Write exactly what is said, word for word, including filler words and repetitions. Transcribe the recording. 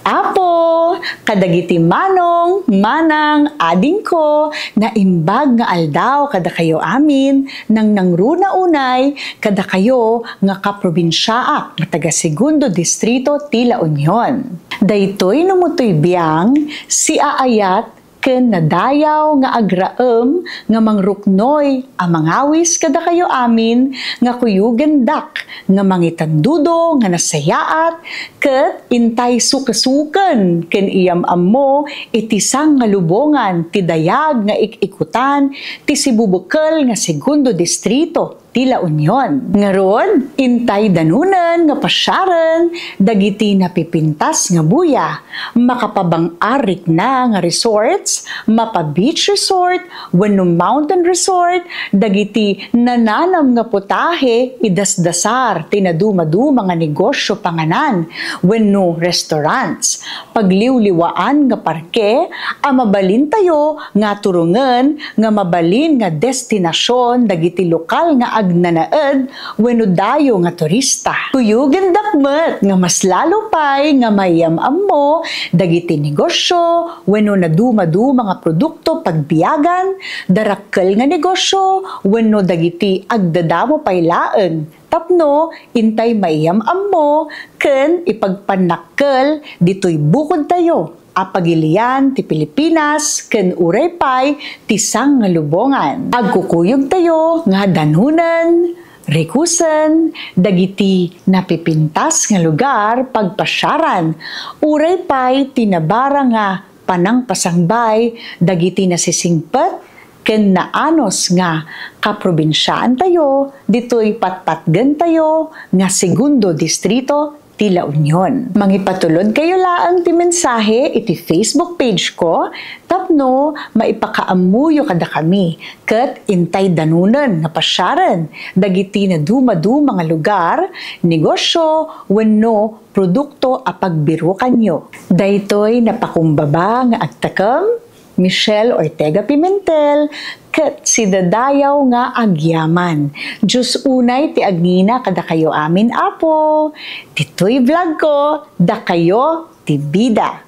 Apo, kadagiti manong, manang, adingko, naimbag nga aldaw kadakayo amin, nangnangruna unay kadakayo nga kaprobinsiaak nga taga Segundo Distrito ti La Union. Daytoy no mutoy biang, siaayat ken nadayaw nga agraem nga mangruknoy a mangawis kadakayo amin nga kuyogendak nga mangitandudo nga nasayaat ket intay sukesuken ken iyam-ammo iti sangalubongan ti dayag nga ik-ikutan ti sibubukel nga Segundo Distrito ti La Union. Ngarud, intay danunen nga pasiaren dagiti napipintas nga buya, makapabang-arikna nga resorts, mapa-beach resort, wenno mountain resort, dagiti nananam nga putahe, idasdasar ti nadumaduma nga negosyo panganan wenno restaurants, pagliwliwaan nga parke a mabalintayo nga turongen nga mabalin nga destinasion dagiti lokal nga agnanaed wenno dayo nga turista. Kuyogendak met nga mas lalo pay nga maiyam-ammo dagiti negosyo wenno nadumaduma nga produkto pagbiagan, darakkel nga negosyo wenno dagiti agdadamo pay laeng tapno intay maiyam-ammo ken ipagpannakkel ditoy bukodtayo a pagilian ti Pilipinas ken uray pay ti sangalubongan. Agkukuyogtayo nga danunen, rikusen dagiti napipintas nga lugar pagpasiaran, uray pay ti nabara nga panangpasangbay dagiti nasisingpet ken naanus nga kaprobinsiaantayo ditoy patpatgentayo nga Segundo Distrito ti La Union. Mangipatulodkayo laeng ti mensahe iti Facebook page ko tapno maipakaammoyo kadakami ket intay danunen nga pasiaren dagiti nadumaduma nga lugar, negosyo wenno produkto a pagbirukanyo. Daytoy napakumbaba nga agtakem, Michelle Ortega Pimentel, ket sidadayaw nga agyaman. Dios unay ti agngina kadakayo amin, Apo. Ditoy vlog ko, dakayo ti bida.